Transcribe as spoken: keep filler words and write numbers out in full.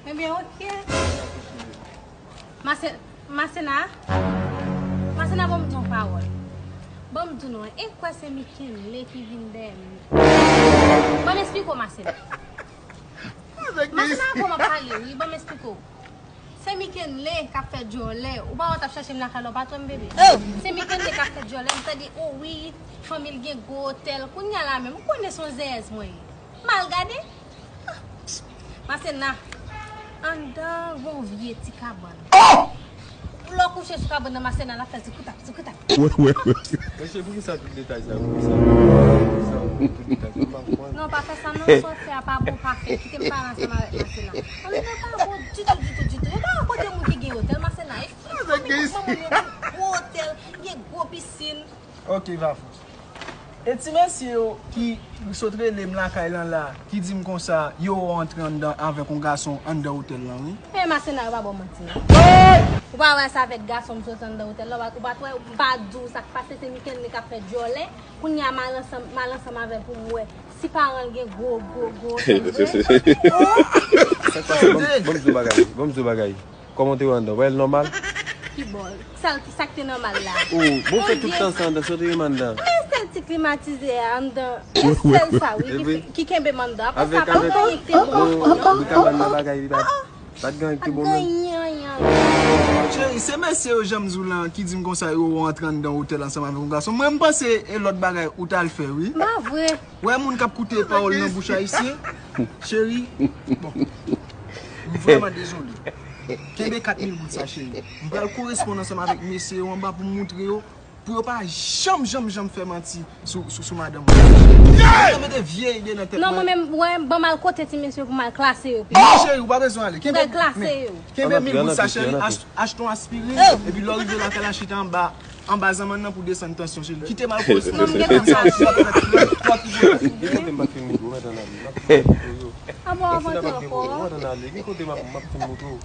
Ebyen, oke. Mase-, Masena? Masena, ban m di yon pawòl. Ban m di w non, e kwè se Mikenle ki vin dèyè m. Ban m esplike w, Masena. Masena, avan m ap pale, wi, ban m esplike w. Se Mikenle k ap fè djòlè. Ou pa wè w t ap chache m lakay la, ou pa t wè m, bebe. Se Mikenle k ap fè djòlè. M tande, o wi, fanmi l gen gwo otèl. Kounye a la menm, ou konnen se yon zèyèz mwen ye. M al gade. Ah, Masena, anndan gon vye ti kabann. Lè w kouche sou kabann nan, Masena, l ap fè zoukoutap, zoukoutap. Mesye, poukisa tout detay sa yo? Poukisa? Poukisa tout detay sa yo? M pa konprann. Non, pa fè sa non, sa w fè a pa bon, pa fè. Kite m pale ansanm avèk Masena. Anndan pa bon ditou, ditou, ditou. Yo pa rankontre moun ki gen otèl, Masena. E fanmi kot manman l yo gen gwo otèl, gen gwo pisin. Ok, Vafous. E ti mesye yo ki sot rele m lakay lan la, ki di m konsa, yo wè w antre anndan avèk yon gason anndan otèl lan, wi. E Masena, yo pa ba w manti non. Ou pa wè se avèk gason m sot anndan otèl lan, ou pa t wè, m pa di w sa k pase, se Mikenle k ap fè djòlè. Kounye a m al ansanm, m al ansanm avè l pou m wè si paran l gen gwo, gwo, gwo otèl vre. Sa k pase? Ban m, ban m di w bagay, ban m di w bagay. Kòman w te wè anndan? Wè l nòmal? Ki bò? Sa, sa k te nòmal la? O, bon, fè tout tan sa anndan, sa w te renmen anndan? Men sèl ti klimatize a anndan. Sèl sa, wi, ki, ki kenbe m anndan. Apre sa, pa t gen anyen ki te bon ankò, non. Bri kabann nan bagay li pa, pa t gen anyen ki te bon menm. Cheri, se mesye yo jan m di w lan ki di m konsa yo wè w antre anndan otèl ansanm avèk yon gason. Mwen, m panse e lòt bagay ou t al fè, wi. Pa vre. Wè moun k ap koute pawòl nan bouch ayisyen. Cheri, bon, m vrèman dezole. Kenbe kat mil goud sa, cheri. M pral koresponn ansanm avèk mesye yo anba pou m moutre yo, pou yo pa janm, janm, janm fè manti sou, sou, sou madanm mwen. Yo mete vye ide nan tèt mwen. Non, mwen menm, wè, ban m al kote ti mesye pou m al klase yo. Non, cheri, ou pa bezwen ale. Kenbe, men, kenbe mil goud sa, cheri. Achte yon aspirin, epi lè w rive lakay la, chita anba, anba zanmann nan pou desann tansyon, cheri. Kite m al koresponn. Non, m gen twa tribwa. Ki kote m pa t fin moutre w, mèt ann ale. M ap fin moutre w. A bon, avan tan ankò. Mèt ann ale. Ki kote m ap, m ap fin moutre w.